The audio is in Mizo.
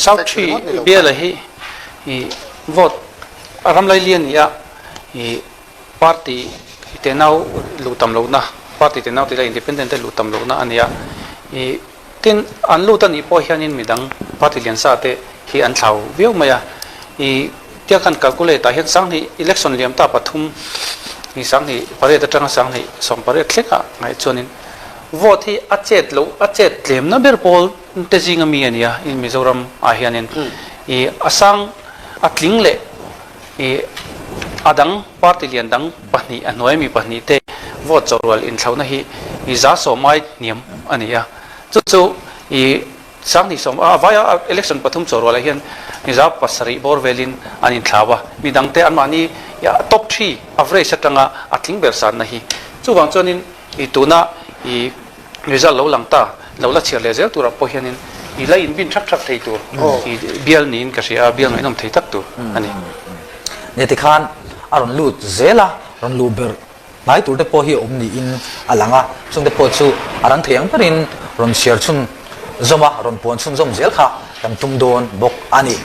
South Tree biala hi i vote a ram laili a ni a, i party tenau luh tam lohna, party tenau tih lai independent te luh tam lohna a ni a, i tin an lut a nih pawh hianin midang party lian sa te hi an thlau viau mai a, i tia khan calculate ah hian sanghnih election liam ta pathum i sanghnih pariat atanga sanghnih sawmpariat thleng ah ngaih chuanin vote hi a chet loh a chet tlemna ber pawl te zinga mi a ni a in Mizoram ah hianin i a sang a tling leh i a dang party lian dang pahnih a hnuai mi pahnih te vote chawhrual inthlauhna hi i za sawmai hniam a ni a chu chu i sanghnih sawm a vaia election pathum chawhrual ah hian i za pasarih bawr velin an inthlau a midang te anmahni top three average atanga a tling ber sanna hi chuvang chuanin i tuna i Result lo lang ta, lo la chhiar leh zel turah pawh hianin i la inbin thak thak thei tur i bial niin ka hria a, bial ngaihnawm thei tak tur a ni. Nia tikhan a rawn lut zel a, rawn luh ber hnai tur te pawh hi a awm niin a lang a, chung te pawh chu a rang thei ang berin rawn chhiar chhun zawm a, rawn puan chhun zawm zel kha kan tum dawn bawk a ni.